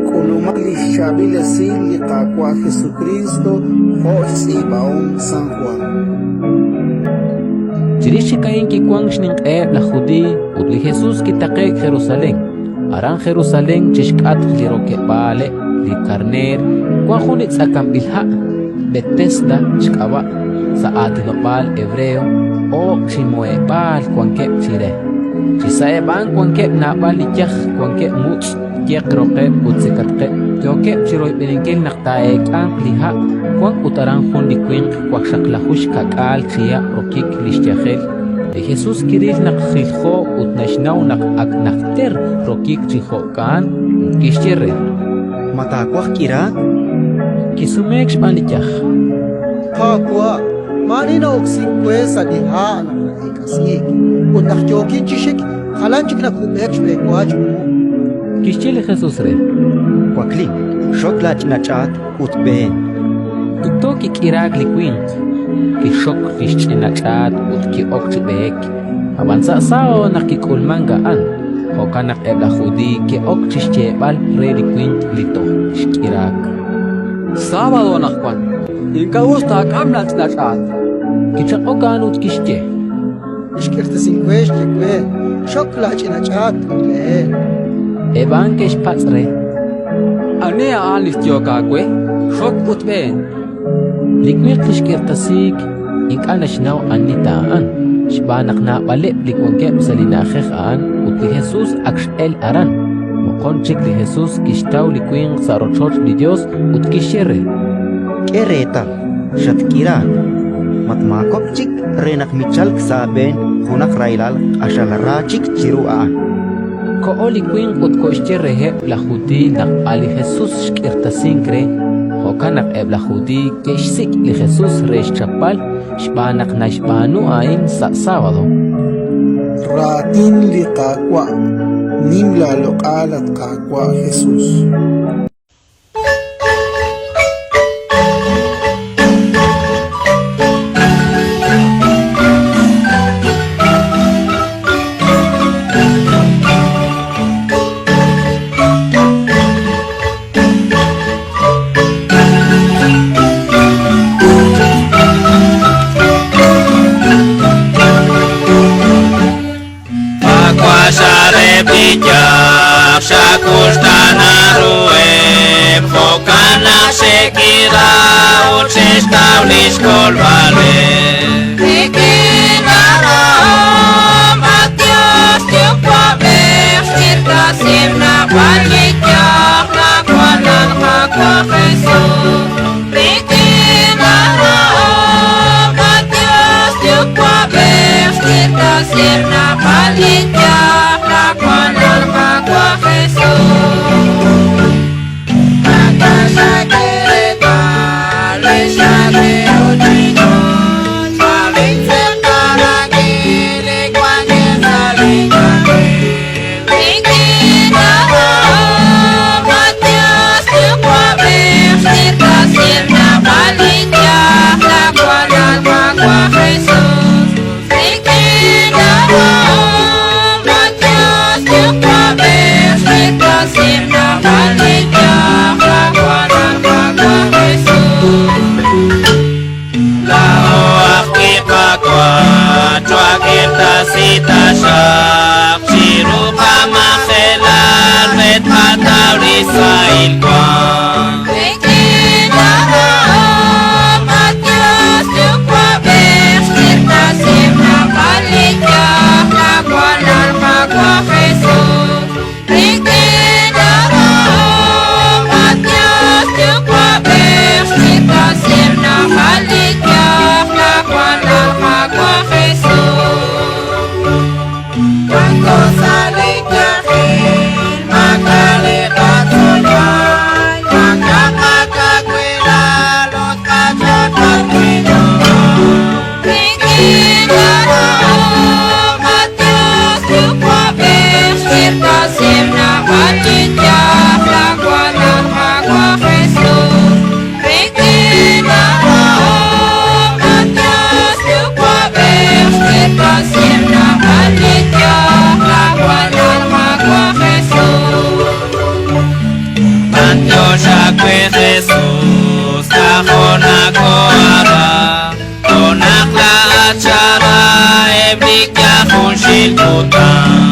K'ulumaq li xchaab'il esil li Qaawa' Jesukriist jo' xtz'iib'ahom San Jwan. Chirix chik a'in kiwank xninq'eheb' laj Judiiy ut li Jesus kitaqe'k Jerusalén. Aran Jerusalén, chi xk'atq li rokeb'aaleb' li Karneer, wank jun li tz'akanb'il ha', Betesda xk'ab'a' sa' aatinob'aal hebreo, oob' chi muheb'aal wankeb' chire. Chi sa'eb' a'an wankeb' naab'al li yaj, wankeb' mutz', yeq roqeb' ut tzekatqeb', yookeb' chi royb'eninkil naq taa'eek'anq li ha'. Wank ut aran jun li winq waqxaqlaju xka'k'aal chihab' rokik li xyajel. Li Jesus kiril naq jiljo ut naxnaw naq ak najter rokik chi jo'ka'an, ut kixye re: Ma taawaj k'iraak? Kisumeek xb'aan li yaj: Qaawa', maa'ani na'oksink we sa' li ha' naq na'eek'asiik, ut naq yookin chi xik, jalan chik nakub'eek xb'enwa chiwu. Kixye li Jesus re: Waklin, xok laach'ina ch'aat ut b'een. Tikto kik'iraak li winq, kixxok li xch'ina ch'aat ut ki'ok chi b'eek. Ab'an sa' sábado naq kik'ulmank a'an, jo'kan naq eb' laj Judiiy ke'ok chi xyeeb'al re li winq li toj xk'iraak: Sábado anaqwan, ink'a' us taak'am laach'ina ch'aat. Kichaq'ok a'an ut kixye: Li xk'irtasink we xye we, Xok laach'ina ch'aat ut b'een. Eb' a'an ke'xpatz' re: Ani a'an li xyehok aawe? Xok ut b'een. Li winq li xk'irtasiik ink'a' naxnaw ani ta a'an, xb'aan naq naab'aleb' li wankeb' sa' li na'ajej a'an ut li Jesus ak x'elk aran. Moqon chik li Jesus kixtaw li winq sa' rochoch li Yos ut kixye re: K'e reetal, xatk'iraak. Matmaakob'k chik re naq michalk sa' aab'een junaq rahilal q'axal ra chik chiru a'an. Koho li winq ut koxye reheb' laj Judiiy naq a' li Jesus xk'irtasink re. Jo'kan naq eb' laj Judiiy ke'xsik' li Jesus re xchapb'al xb'aan naq naxb'aanu a'in sa' sábado. Raatin li Qaawa'. Nim laaloq'al, at Qaawa' Jesus. Nakatxara eb' li yaj junxil kutan.